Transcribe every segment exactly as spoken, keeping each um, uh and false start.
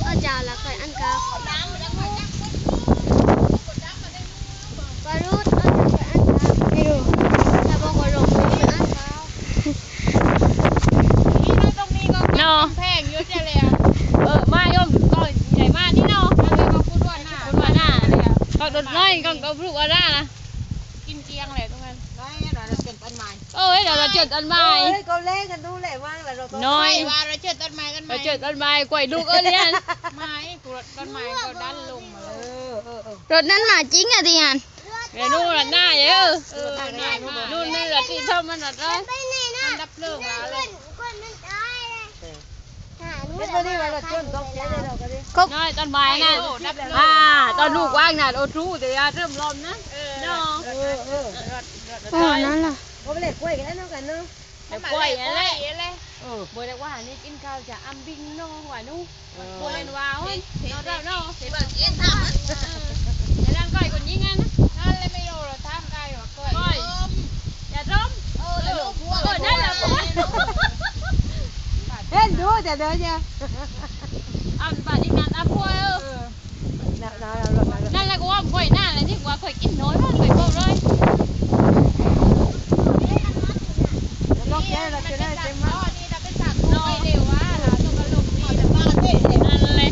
เอาจานละค่อยอันกาว ปลารูดเอาจานละค่อยอันกาว ไม่รู้ แต่บอกว่าลงมืออันกาว เนาะ แพงอยู่จ้ะเลยอะ เออ มาโยม ก็ใหญ่มากนี่เนาะ มาเลยมาพูดว่าหน้า พูดว่าหน้าเลยอะ ก็โดนน้อย ก็ ก็พูดว่าหน้านะ กินเกลี้ยงเลยตรงนั้น น้อยหน่อยเราเปลี่ยนต้นไม้ เอ้ย เดี๋ยวเราเจอต้นไม้ เอ้ย ก็เล่นกันดูแหละ ว่างแล้วเราก็ น้อย ว่าเราเจอต้นไม้กันไหม เราเจอต้นไม้ กล้วยลูกเอ้ยเนี่ย ไม้ กูรดต้นไม้ก็ดันลงมาเลย เออ เออ เออ รถนั้นมาจริงอะที่หัน เดี๋ยวนู่นละหน้าเยอะ เออ หน้ามา นู่นนี่ละที่เท่ามันละเลย มันดับเพลิงแล้วเลย เฮ็ดบ่ดีว่าเราชวนตกใจเลยเราก็ดี เขา น้อยต้นไม้นั่น โอ้ดับเพลิง อ่า ตอนลูกว่างนั่น โอ้ทูเดี๋ยวเริ่มลมนะ เออ เนาะ เออ เออ โอ้ นั่นล่ะ บ่ไปเล่นกล้วยกันแล้วเนาะกันเนาะ เดี๋ยวกล้วยอะไร เออ บ่ได้ว่านี่กินข้าวจะอำบิงน้องหวานหนู เออ บ่เล่นว่า โอ้ย เห็น นอนแล้วเนาะ เห็นแบบเอ็นทำอะ เออ แต่ร่างกายคนยิ่งงั้นนะ นั่นเลยไม่รู้เราทำได้หรอกกล้วย กล้วย อย่าดม เออ แล้วลูก เออ นั่นแหละ เห็นดูแต่เดี๋ยวเนี่ย อ่ะ บาดอีกนานอ่ะ พวก เออ นั่นแหละ กูว่าบ่อยหน้าเลยนี่ กูว่าเคยกินน้อยมาก เคยพบเลย นั่นเลย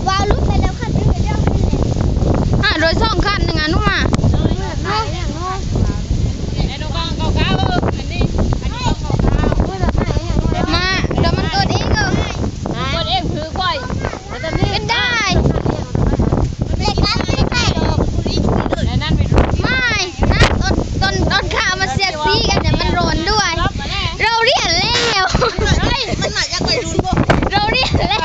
ว้าว ลุกไปแล้วค่ะ ดึงไปเรื่องนี้เลย อ่ะ โดยสองคันหนึ่งอ่ะ นุ่มอ่ะ ไอ้น้องกองเก่าๆ เออ อันนี้ อันนี้กองเก่าๆ มา เดี๋ยวมันเกิดเองเออ เกิดเองคือบ่อย เป็นได้ แต่นั่นไม่รู้ ไม่นะ ต้น ต้น ต้นข้าวมันเสียดสีกันเนี่ย มันร้อนด้วย เราเรียนแล้ว เฮ้ย มันหมายจากวัยรุ่นพวก เราเรียนแล้ว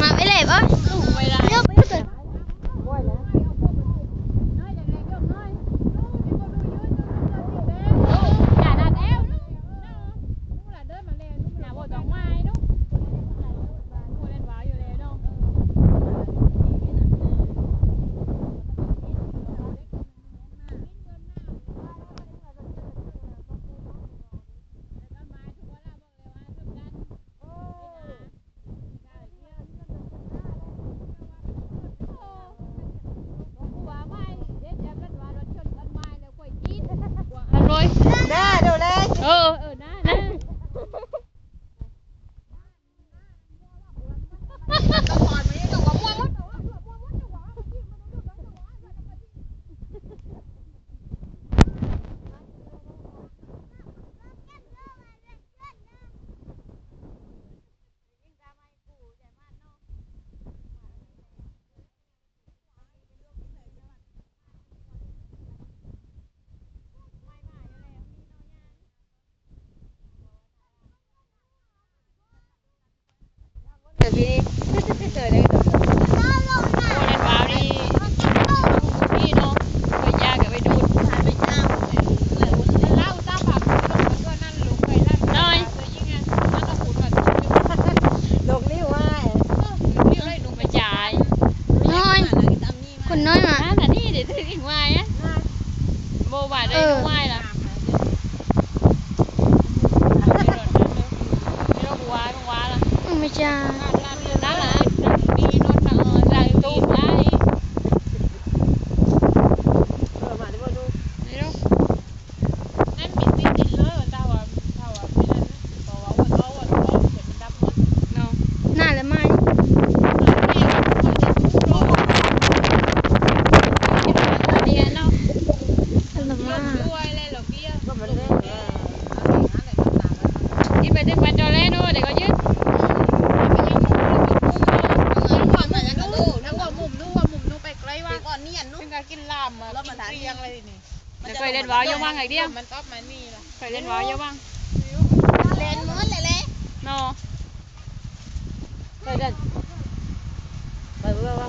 มาไปเลยบ่ โอ้ย น่าดูเลย เออ เออ น่า น่า เดี๋ยวพี่ เดี๋ยวเดี๋ยว โอ้นั่นว้าวนี่ นี่เนาะ ไปยากกับไปดูด เล่าตาปาก น้อย ลงนี่ว่า เออ นี่เลยหนูไปจ่าย น้อย คนน้อยมา นั่นน่ะนี่เดี๋ยวถึงอีกวายอ่ะ โบว่าได้ เออ วายล่ะ ไม่รู้กูว่า มึงว่าล่ะ อืม ไม่ใช่ นั่นล่ะ มีรถมา เออ จ่ายตู้ได้ เออ มาดิโบดู นี่เนาะ นั่นมีติดติดเลย แต่ว่า แต่ว่าไม่นั่นนะ เพราะว่าอ้วน อ้วน อ้วน เห็นมันดำหมด เนาะ น่าละไม่ อันนี้เนาะ น่าละไม่ ด้วยเลยเหรอเบียร์ ก็มันเรื่อง กินไปถึงวันจอแลเนาะ เดี๋ยวก็ยืด แล้วว่ามุมนู้น ว่ามุมนู้นไปไกลว่ะ ก่อนเนียนนู้น เป็นการกินลามอ่ะ แล้วมัน กินเรียงเลยนี่ มันเคยเล่นว้าวเยอะมากไงเดียว มันตอบมานี่ล่ะ เคยเล่นว้าวเยอะมาก เล่นหมดเลยแหละ เนาะ เคยเล่น ไปเพื่อว่า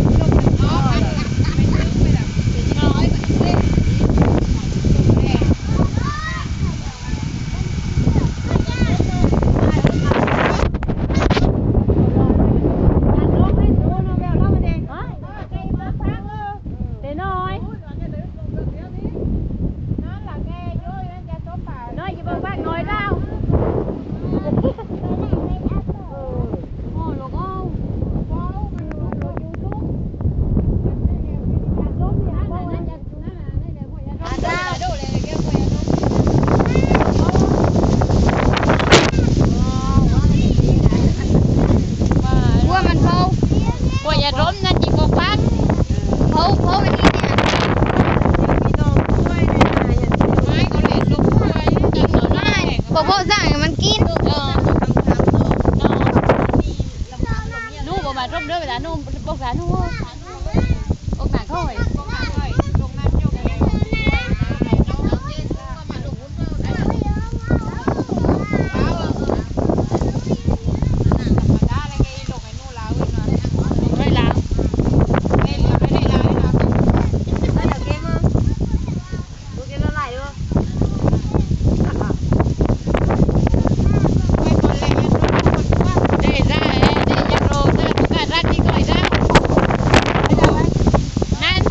Để nói. Nói gì bằng bác ngồi đâu. Ngồi luôn không? Ua, มันเบา กล้วยอย่าล้มนะ จิกกปัง เบา เบา มันดีเนี่ย ไม่ ก็เลยลุกกล้วย จังหน่อย ไม่ บอกพ่อสั่งให้มันกิน เออ หนูบอกมาร่มเด้อ เวลาหนูบอกสาหนู อกหนักเท่าไหร่ นั่น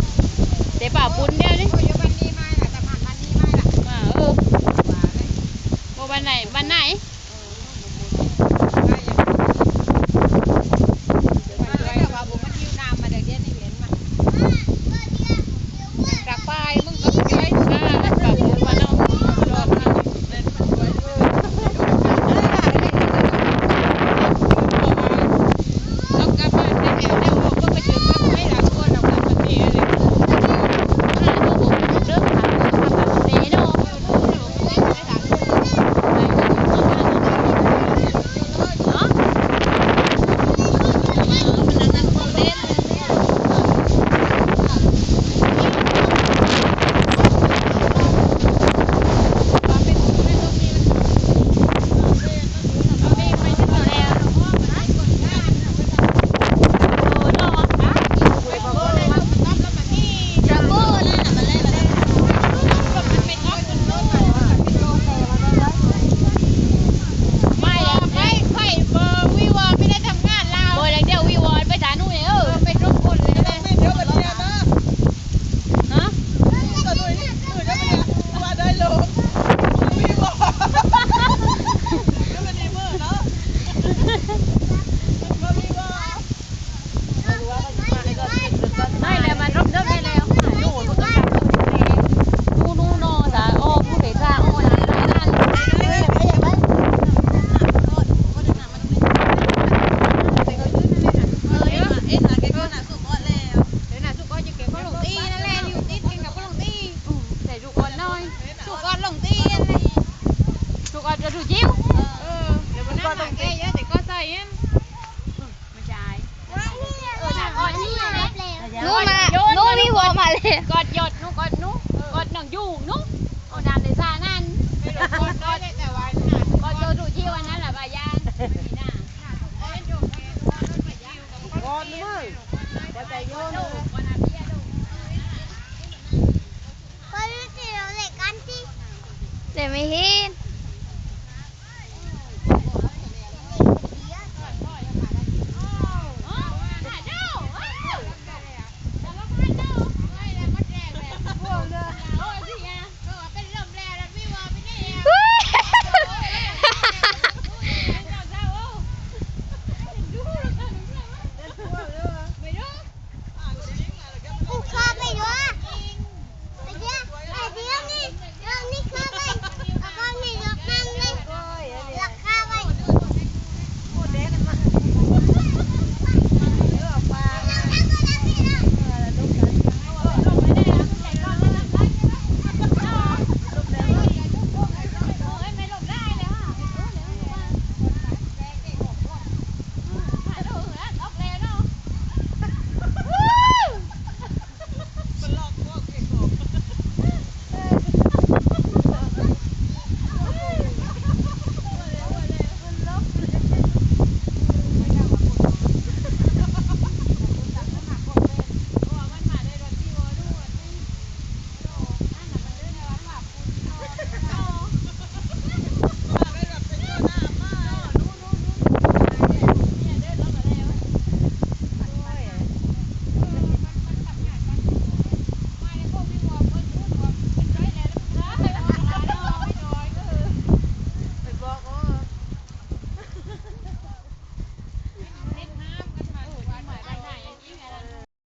เดี๋ยวป่าปุ้นเดียวนี่ อ่า เออ โอ้ วันไหน วันไหน ไม่ไม่ค่อยเบอร์วิวอไม่ได้ทำงานลาว โอ้ยเดี๋ยววิวอไปสาหนุ่ยเออ ไปทุกคนเลยนะ เดี๋ยวบัดเนี้ยนะ ฮะ ก็ด้วยนี่คือจะไม่ว่าได้ลงวิวอจะไม่ได้เมื่อเนาะ ก็วิวอ ไม่แล้วมันรบเดิมได้แล้ว หนู หนูต้องการ หนู หนู หนอ สา โอ้ ผู้เดชา โอ้ นะ เออ เดี๋ยวนะ เดี๋ยวนะ สุกรจะเก็บข้าวหลงตี้นั่นแหละ อยู่ติดกินกับข้าวหลงตี้ อืม ใส่ลูกอ่อนหน่อย สุกรหลงตี้นั่นแหละ สุกรจะถูกจิ้ว เออ เดี๋ยวมันน่าหมาแก้เยอะ แต่ก็ใส่อัน ไม่ใช่ เออ หนักอ่อนนี่ไง หนูมา หนูนี่หัวมาเลย กอดหยด หนูกอดหนู กอดหนองยูงหนู เอาน้ำในสระนั่น กอด กอด กอดโจดูที่วันนั้นแหละ บ่ายาง ก่อนมึง บ่ใจโยนเลย ก็รู้สึกเราเหล็กไง Ate Mihi.